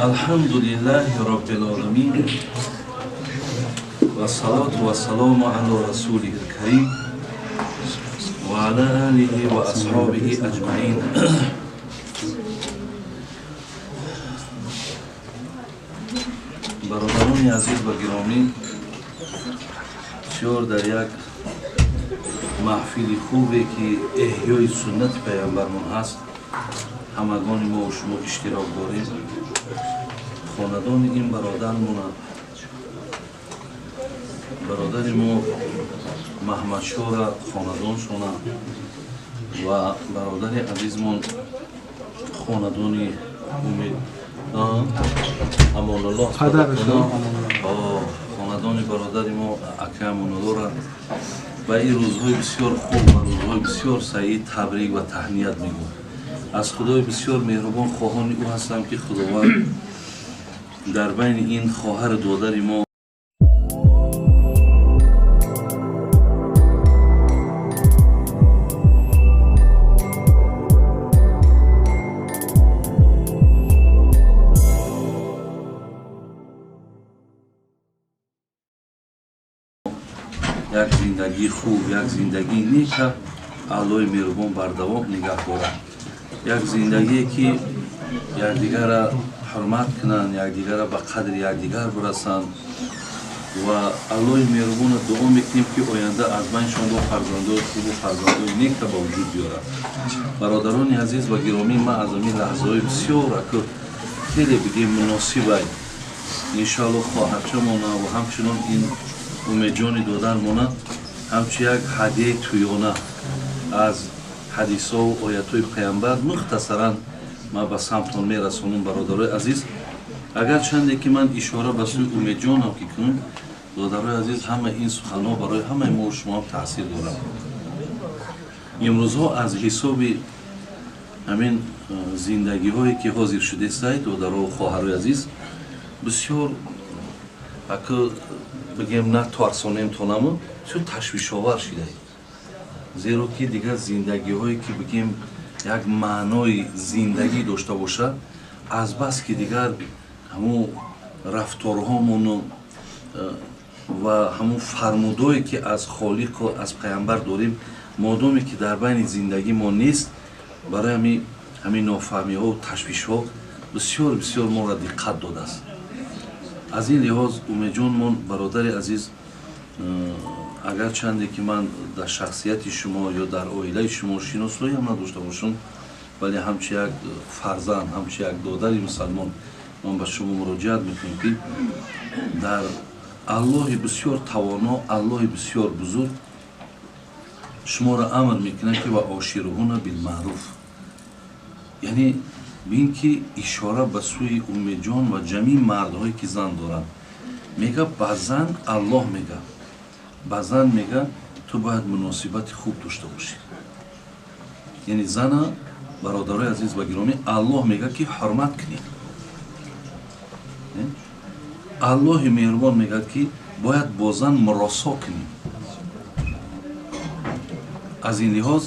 Алҳамдулиллаҳи роббил оламин вассалоту вассалому ало расулихил карим ва ала олиҳи ва асҳобиҳи аҷмаин. Бародарони азиз ва гиромӣ, бисёр дар як маҳфили хубе ки эҳёи суннати паёмбармон ҳаст, ҳамагони мо шумо иштирок дорем. Хонадони ин бародармона, бародари мо Маҳмадшора хонадоншона ва бародари азизмон хонадони Умед Амонуллоҳ, хонадони бародари мо ака Амонуллоҳра ба ин рӯзҳои бисёр хуб ва рӯзҳои бисёр саид табрик ва таҳният мегӯям. Аз Худои бисёр меҳрубон хоҳони ӯ ҳастам ки Худованд дар байни ин хоҳару додари мо як зиндагии хуб, як зиндагии нека Аллоҳи меҳрубон бардавом нигаҳ дорад. Як зиндагие ки якдигарра ҳурмат кунанд, якдигарра ба қадри якдигар бирасанд ва Аллоҳи меҳрубонро дуо мекунем ки оянда аз байншон бо фарзандои хубу фарзандои нека ба вуҷуд биёрад. Бародарони азиз ва гиромӣ, ман аз ҳамин лаҳзаҳои бисёр аку хеле бигем муносибай иншоаллоҳ хоҳарчамона ва ҳамчунон ин Умедҷони додармона ҳамчун як ҳадияи тӯёна аз ҳадисову оятҳои паямбар мухтасаран ман ба самтон мерасонам. Бародарои азиз, агарчанде ки ман ишора ба сӯи Умедҷонам ки кунам, додарои азиз, ҳама ин суханҳо барои ҳамаи мо шумоам таъсир дорад. Имрӯзҳо аз ҳисоби ҳамин зиндагиҳое ки ҳозир шудестай, додарову хоҳарои азиз, бисёр аку бигем на тарсонем тонаму бисёр ташвишовар шидай. Зеро ки дигар зиндагиҳое ки бигем як маънои зиндагӣ дошта бошад, азбас ки дигар ҳамун рафторҳомону ва ҳамун фармудое ки аз Холиқу аз паямбар дорем, модоме ки дар байни зиндагӣ мо нест, барои ҳамин нофаҳмиҳову ташвишҳо бисёр бисёр моро диққат додааст. Аз ин лиҳоз Умедҷонмон бародари азиз, агарчанде ки ман дар шахсияти шумо ё дар оилаи шумо шиносоиам надошта бошам, вале ҳамчун як фарзанд, ҳамчун як додари мусалмон ман ба шумо муроҷиат мекунам ки дар Аллоҳи бисёр тавоно, Аллоҳи бисёр бузург шуморо амр мекунад ки ва ошируҳуна билмаъруф, яъне бин ки ишора ба сӯи Умедҷон ва ҷамии мардҳое ки зан доранд мега, ба зан Аллоҳ мега, ба зан мега ту бояд муносибати хуб дошта бошӣ. Яъне зана, бародарои азиз ва гиромӣ, Аллоҳ мега ки ҳурмат кунед. Аллоҳи меҳрубон мегӯяд ки бояд бо зан муросо кунӣ. Аз ин лиҳоз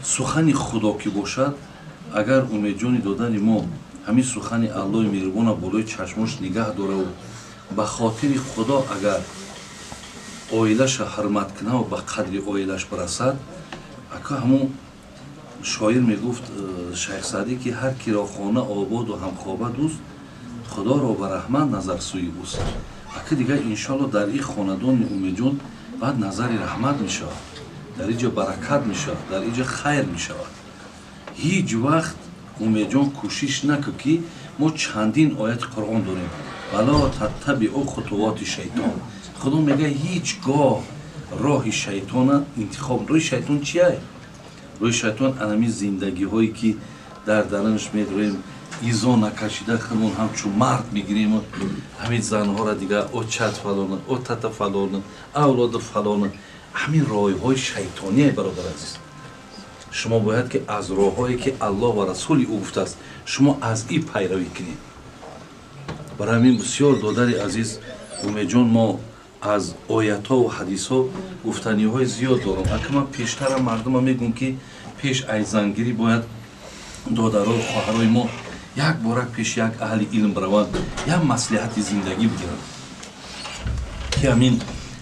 сухани Худо ки бошад, агар Умедҷони додари мо ҳамин сухани Аллоҳи меҳрубона болои чашмош нигаҳ дораву ба хотири Худо агар оилаша ҳурмат кунаву ба қадри оилаш бирасад, ака ҳамун шоир мегуфт Шайх Саъдӣ ки ҳар киро хона ободу ҳамхоба дӯст, Худоро ба раҳмат назар сӯи ӯст. Ака дигар иншоаллоҳ дар ин хонадони Умедҷон баъд назари раҳмат мешавад, дар инҷо баракат мешавад, дар инҷо хайр мешавад. Ҳеҷ вақт Умедҷон кӯшиш накун ки мо чандин ояти Қуръон дорем, вала таттабиу хутувоти шайтон. Худо мегӯяд ҳеҷ гоҳ роҳи шайтона интихоб. Роҳи шайтон чия? Роҳи шайтон анами зиндагиҳое ки дар дарунаш медроем, изо накашида худмон ҳамчун мард мегирем. Ҳамин занҳоро дига о чат фалона, о тата фалона, авлоду фалона, ҳамин роҳҳои шайтоние. Бародар азиз, шумо бояд ки аз роҳҳое ки Аллоҳ ва расули ӯ гуфтааст, шумо аз и пайравӣ кунед. Барои ҳамин бисёр, додари азиз Умедҷон, мо аз оятҳо ва ҳадисҳо гуфтаниҳои зиёд дорам. Ака, ман пештарам мардума мегӯм, ки пеш аз зангирӣ бояд додаро, хоҳарои мо як бора пеш як аҳли илм бираванд, як маслиҳати зиндагӣ бигиранд, ки ҳамин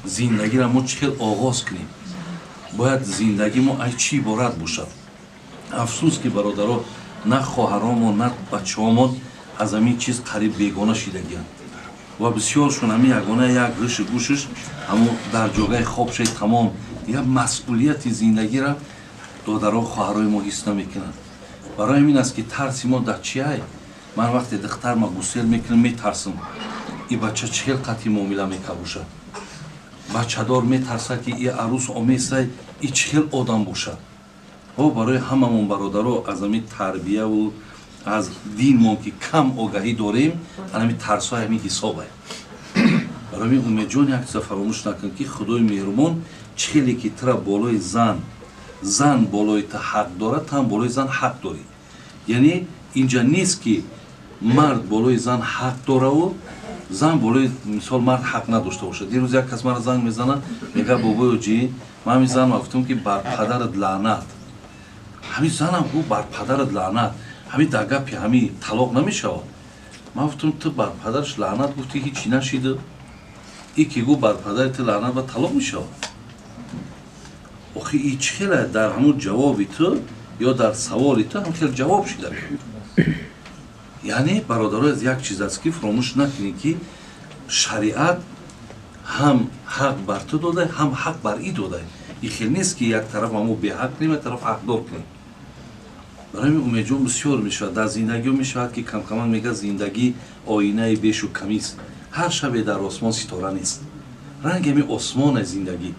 зиндагиро мо чӣ хел оғоз кунем, бояд зиндагӣ мо аз чӣ иборат бошад. Афсӯс, ки бародаро, на хоҳаромон, на бачаҳомон аз ҳамин чиз қариб бегона шидагианд ва бисёршон ҳамин ягона як гӯшу гӯшаш ҳамун дар ҷогаи хоб шед, тамом. Дигар масъулияти зиндагиро додаро, хоҳарои мо ҳис намекунанд. Барои ҳамин аст, ки тарси мо дар чиай? Ман вақте духтарма гусел мекунам, метарсам, и бача чӣ хел қатъи муомила мекабошад. Бачадор метарсад, ки и арӯс омесай, и чӣ хел одам бошад. О, барои ҳамамон, бародаро, аз ҳамин тарбияву аз динмон ки кам огаҳӣ дорем, ҳамин тарсҳои ҳамин ҳисобай. Барои ҳамин, Умедҷон, як чиза фаромӯш накун, ки Худои меҳрубон чӣ хеле ки тура болои зан, зан болои ту ҳақ дорад, ту ҳам болои зан ҳақ дорӣ. Яъне инҷа нест, ки мард болои зан ҳақ дораву зан болои, мисол, мард ҳақ надошта бошад. Дирӯз як кас мара занг мезанад, мега: «Бобоё ҷи, ман ҳамин занам гуфтам, ки бар падарат лаънат». Ҳамин занам гуфт: «Бар падарат лаънат». Ҳамин дар гапи ҳамин талоқ намешавад. Ман гуфтам: «Ту бар падараш лаънат гуфтӣ, ҳичи нашида. И ки гуфт бар падари ту лаънат, ба талоқ мешавад?» Охи, и чӣ хела? Дар ҳамун ҷавоби ту ё дар саволи ту ҳам хел ҷавоб шида. Яъне, бародаро, аз як чиз аст, ки фаромӯш накунед, ки шариат ҳам ҳақ бар ту дода, ҳам ҳақ бар и дода. И хел нест, ки як тараф ҳамо беҳақ кунем, як тараф ҳақдор кунем. Барои ҳамин, Умедҷон, бисёр мешавад дар зиндагиҳо, мешавад, ки камкаман мега: зиндагӣ оинаи бешу камист, ҳар шабе дар осмон ситора нест. Ранги ҳамин осмоне зиндагӣ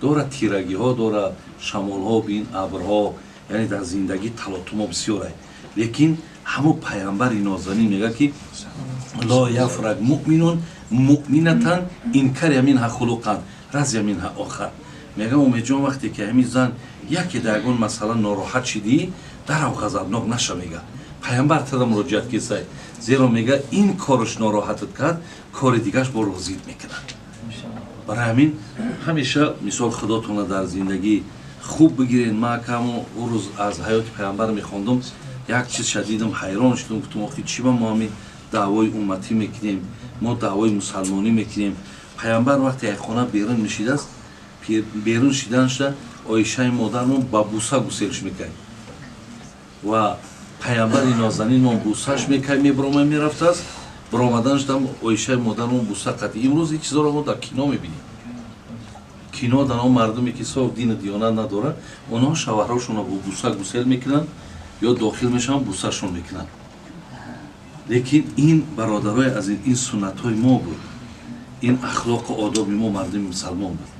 дорад, тирагиҳо дорад, шамолҳо, бин, абрҳо. Яъне дар зиндагӣ талотумо бисёре, лекин ҳамун пайғамбари нозанин мега, ки لا يفرق مؤمن مؤمنة إن كره منها خلقا رضي منها آخر. Мегам, Умедҷон, вақте ки ҳамин зан яке дар ягон масъала нороҳат шидӣ, дарав ғазабнок наша, мега пайғамбар, тада муроҷиат кисай, зеро, мега, ин кораш нороҳатат кард, кори дигаш бо розит мекунад. Барои ҳамин ҳамеша, мисол, худотона дар зиндагӣ хуб бигиред. Ман каму ӯ рӯз аз ҳаёти пайғамбар мехондум, як чиз шадидам, ҳайрон шудум. Гуфтум: «Охи, чӣ ба мо ҳамин даъвои умматӣ мекунем, мо даъвои мусалмонӣ мекунем?» Пайғамбар вақте як хона берун мешидааст, берун шиданашда Оишаи модармон ба буса гуселш мекард ва пайғамбари нозанинмон бусаш мекард, мебиромад, мерафтааст. Баромаданашдам Оишаи модармон буса қатӣ. Имрӯз ин чизоро мо дар кино мебинем. Кино дар он мардуме ки соф дину диёнат надоранд, онҳо шавҳарҳошонро бо буса гусел мекунанд ё дохил мешаванд, бусашон мекунанд. Лекин ин, бародарои азиз, ин суннатҳои мо буд, ин ахлоқу одоби мо, мардуми мусалмон буд.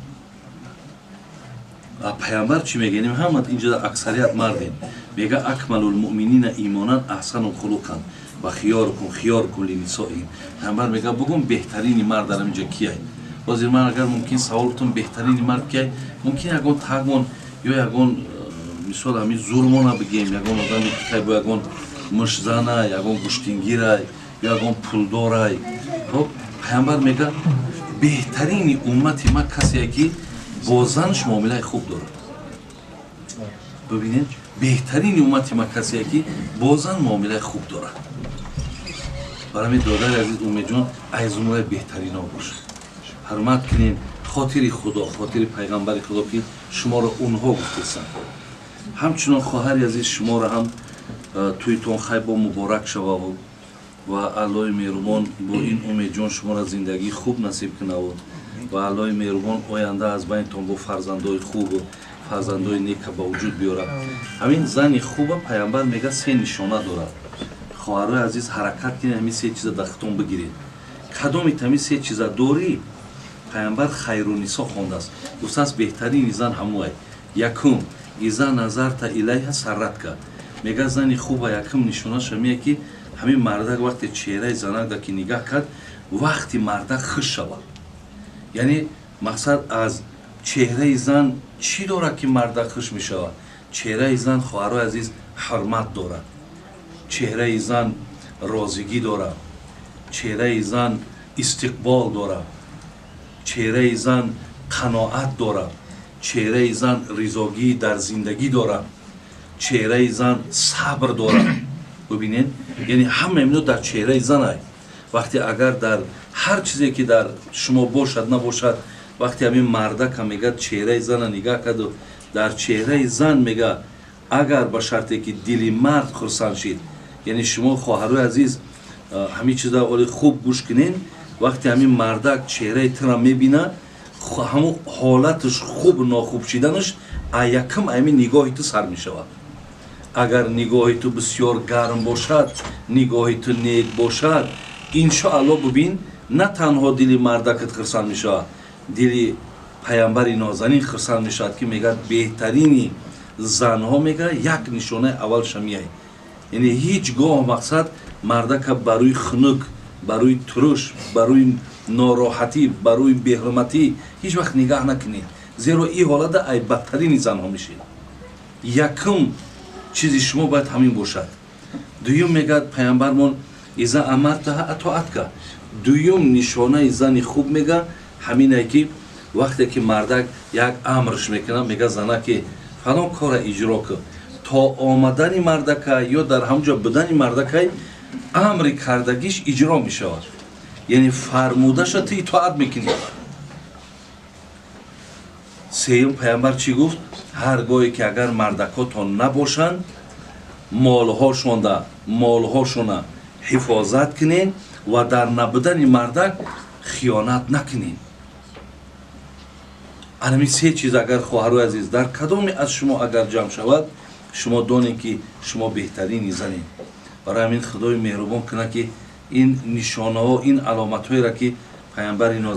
А пайғамбар чӣ мегӯем? Ҳама инҷо аксарият мардем. Мега: أكمل المؤمنين إيمانا أحسنهم خلقا وخياركم خياركم لنسائهم. Пайғамбар мега: «Бугум, беҳтарини мард дар инҷа кияй?» Ҳозир ман агар мумкин саволтон: «Беҳтарини мард кияй?», мумкин ягон тагмон ё ягон мисол ҳамин зурмона бигем, ягон одаме ки бо ягон мушзана, ягон гӯштингирай ё ягон пулдорай. Хоб, пайғамбар мега: «Беҳтарини уммати ман касее, ки бо занаш муомилаи хуб дорад». Бибинед, беҳтарини уммати ман касее, ки бо зан муомилаи хуб дорад. Барои ҳамин, додари азиз Умедҷон, аз зумраи беҳтарино бошад. Ҳурмат кунед хотири Худо, хотири пайғамбари Худо, ки шуморо онҳо гуфтесанд. Ҳамчунон, хоҳари азиз, шуморо ҳам тӯйтон хайр бо муборак шававу ва Аллоҳи меҳрубон бо ин Умедҷон шуморо зиндагии хуб насиб кунаву ва Аллоҳи меҳрубон оянда аз байнтон бо фарзандои хубу фарзандои нека ба вуҷуд биёрад. Ҳамин зани хуба, пайғамбар мега, се нишона дорад. Хоҳарои азиз, ҳаракат кунед, ҳамин се чиза дар худтон бигиред. Кадомит ҳамин се чиза дорӣ, пайғамбар хайрунисо хондааст, гуфтааст: беҳтарини зан ҳамуай. Якум: إذا نظرت إليها سرتك. Мега, зани хуба якум нишонаша мея, ки ҳамин Ҳамин мардак вақте чеҳраи занакда ки нигаҳ кард, вақти мардак хуш шавад. Яъне мақсад аз чеҳраи зан чӣ дорад, ки мардак хуш мешавад? Чеҳраи зан, хоҳарои азиз, ҳурмат дорад, чеҳраи зан розигӣ дорад, чеҳраи зан истиқбол дорад, чеҳраи зан қаноат дорад, чеҳраи зан ризогӣ дар зиндагӣ дорад, чеҳраи зан сабр дорад. Бубинед, яъне ҳама ино дар чеҳраи занай. Вақте агар дар ҳар чизе ки дар шумо бошад, набошад, вақте ҳамин мардака мегӯяд, чеҳраи зана нигаҳ карду дар чеҳраи зан мега, агар ба шарте ки дили мард хурсанд шид. Яъне шумо, хоҳарои азиз, ҳамин чиза оли хуб гӯш кунед. Вақте ҳамин мардак чеҳраи тура мебина, ҳамун ҳолаташ хуб нохуб шиданаш а якум ҳамин нигоҳи ту сар мешавад. Агар нигоҳи ту бисёр гарм бошад, нигоҳи ту нек бошад, иншоалло, бубин, на танҳо дили мардакат хурсанд мешавад, дили паямбари нозанин хурсанд мешавад, ки мегӯяд, беҳтарини занҳо, мега, як нишонаи аввал шамияй. Яъне ҳеҷ гоҳ мақсад мардака ба рӯи хунук, ба рӯи туруш, ба рӯи нороҳатӣ, ба рӯи беҳурматӣ ҳеҷ вақт нигаҳ накунед, зеро ин ҳолата ай бадтарини занҳо мешед. Якум чизи шумо бояд ҳамин бошад. Дуюм, мегӯяд паямбармон: إذا أمرتها أطاعتك. Дуюм нишонаи зани хуб, мега, ҳамине ки вақте ки мардак як амрш мекунад, мега зана ки фалон кора иҷро кун, то омадани мардака ё дар ҳамҷо будани мардакай амри кардагиш иҷро мешавад, яъне фармудаша ту итоат мекунӣ. Сеюм, паямбар чӣ гуфт? Ҳар гоҳе ки агар мардакотон набошанд, молҳошона ҳифозат кунед ва дар набудани мардак хиёнат накунед. Анами се чиз агар, хоҳарои азиз, дар кадоме аз шумо агар ҷамъ шавад, шумо донед, ки шумо беҳтарини занед. Барои ҳамин Худои меҳрубон кунад, ки ин нишонаҳо, ин аломатҳоеро, ки паямбари ноз